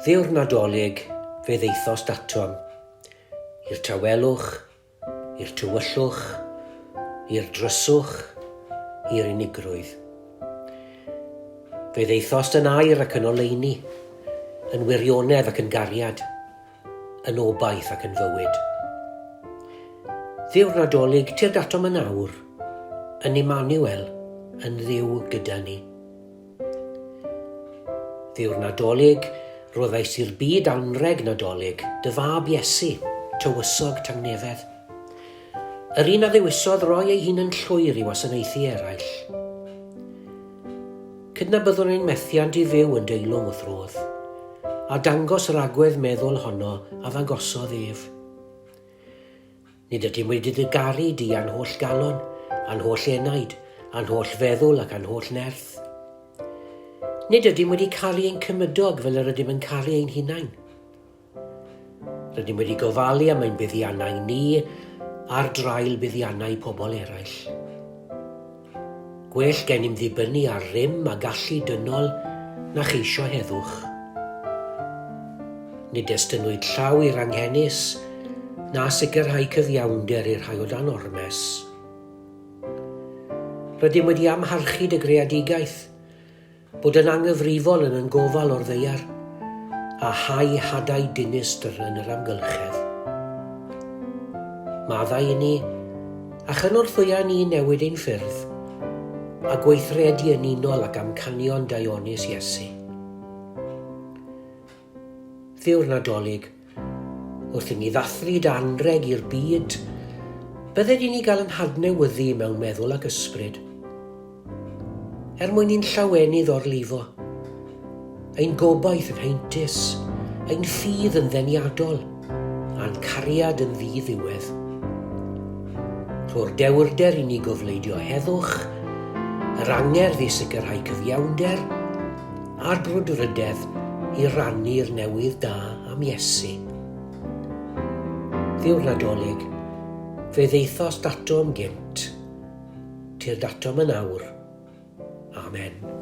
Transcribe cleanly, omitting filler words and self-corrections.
Dduw'r Nadolig, fe ddaethost atom, i'r tawelwch, i'r tywyllwch, i'r dryswch, i'r unigrwydd. Fe ddaethost yn air ac yn oleuni, yn wirionedd ac yn gariad, yn obaith ac yn fywyd. Dduw'r Nadolig, tyrd atom yn awr, yn Emmanuel, yn Dduw gyda ni. Dduw'r Nadolig, roddais i'r byd anrheg Nadolig, dy fab Iesu, tywysog tangnefedd. Yr un a ddewisodd roi ei hun yn llwyr i wasanaethu eraill. Cydnabyddwn ein methiant i fyw yn deilwng wrth rodd, a dangos yr agwedd meddwl honno a ddangosodd ef. Nid ydym wedi dy garu di â'n holl galon, â'n holl enaid, â'n holl feddwl ac â'n holl nerth. Nid ydym wedi caru ein cymydog fel yr ydym yn caru ein hunain. Rydym wedi gofalu am ein buddiannau ni ar draul buddiannau pobl eraill. Gwell gennym ddibynnu ar rym a gallu dynol na cheisio heddwch. Nid estynnwyd llaw i'r anghenus, na sicrhau cyfiawnder i'r rhai o dan ormes. Rydym wedi amharchu dy greadigaeth, Bod yn anghyfrifol yn yn gofal o'r ddaear, a hau hadau dinistr yn yr amgylchedd. Maddau i ni, a chynorthwya ni i newid ein ffyrdd, a gweithredu yn unol ag amcanion daionus Iesu. Dduw'r Nadolig, wrth i ni ddathlu dy anrheg i'r byd, bydded i ni gael yn hadnewyddu mewn meddwl ac ysbryd. Er mwyn i'n llawenydd orlifo, ein gobaith yn heintus, ein ffydd yn ddeniadol, a'n cariad yn ddi-ddiwedd. Rho'r dewrder i ni gofleidio heddwch, yr angerdd i sicrhau cyfiawnder, a'r brwdfrydedd i rannu'r newydd da am Iesu. Dduw'r Nadolig, fe ddaethost atom gynt, tyrd atom yn awr. Amen.